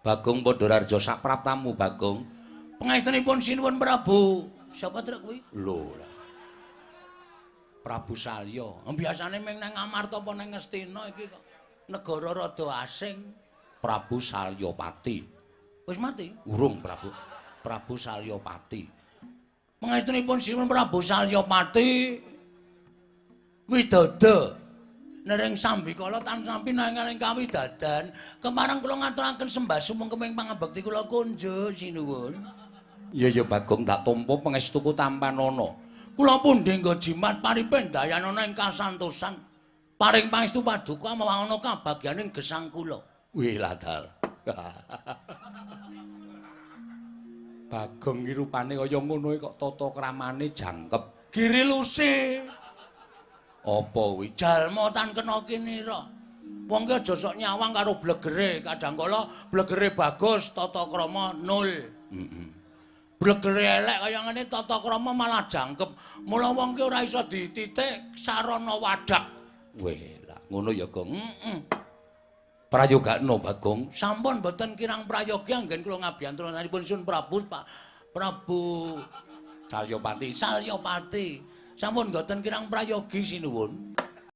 Bagong Pandhararja sapraptamu Bagong. Pangestunipun sinuwun Prabu. Sapa truk kuwi? Lho. Prabu Salya. Biasane ming nang Amarta apa nang Ngastina iki kok negara rada asing. Prabu Salyapati. Wis mati? Urung Prabu. Prabu Salyapati. Pangestunipun sinuwun Prabu Salyapati widodo nering sambikala tansah pinanganing kawidadan. Kemarang kula ngaturaken sembah sumengkeming pangabekti kula kunjuk sinuwun. Iya ya Bagong tak tampa pangestuku tampanana. Kula pundi nggo jimat paripen dayanana ing kasantosan. Paring pangestu paduka mawana kabagyaning gesang kula. Wih ladal. Bagong iki rupane kaya ngono kok tata kramane jangkep. Giriluse. Apa kuwi? Jalma tan kena kinira. Wong ki aja sok nyawang karo blegere, kadangkala blegere bagus, tata krama nol. Heeh. Blegere elek kaya ngene tata krama malah jangkep. Mula wong ki ora iso dititik sarana wadak. Weh, lah ngono ya, Gong. Heeh. Prayogakno, Bagong. Sampun mboten kirang prayogi anggen kula ngabiyantranipun Sun Prabu Pak Prabu Salyapati. Salyapati. Sampun mboten kirang prayogi sinuwun.